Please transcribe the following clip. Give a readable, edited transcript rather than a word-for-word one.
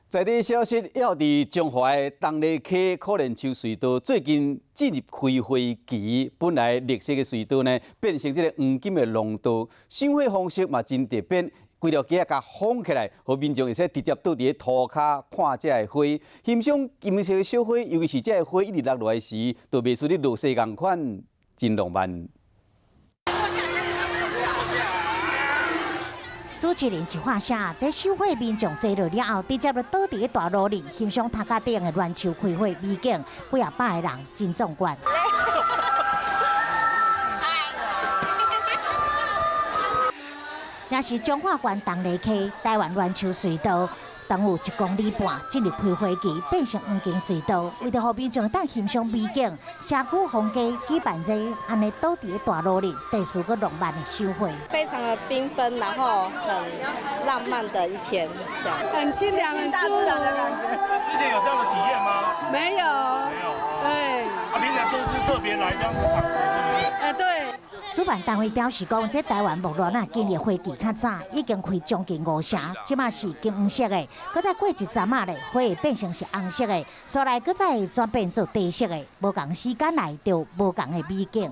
在地消息，猶佇彰化的東麗溪苦楝樹隧道最近進入開花期，本來綠色的隧道呢，變成這个黃金的廊道，賞花方式嘛真特別，規條街仔共封起來，予民眾會使直接倒佇咧塗跤看這个花，欣賞金色的小花，尤其是這个花一直落落來時，就袂輸咧落雪仝款，真浪漫。主持人一喊聲，這賞花民眾坐落了後，直接就倒佇咧大路裡欣賞頭殼頂的欒樹開花美景，幾仔百个人真壯觀。這是彰化縣東麗溪台灣欒樹隧道，長有1.5公里，進入開花期變成黃金隧道。為著予民眾當欣賞美景，社區封街舉辦這按呢倒佇咧大路裡，特殊閣浪漫的賞花。非常的繽紛，然後很浪漫的一天，這樣。很清涼，很舒服的感覺。之前有這樣的體驗嗎？沒有。沒有。對。啊，平常就是特別來這樣子場合，是不是？哎，對。主辦單位表示講，這台灣木蘭啊，今年花期較早，已經開將近五成，這馬是金黃色的，閣再過一陣仔咧，花會變成是紅色的，煞來閣再轉變做茶色的，無仝時間來就無仝的美景。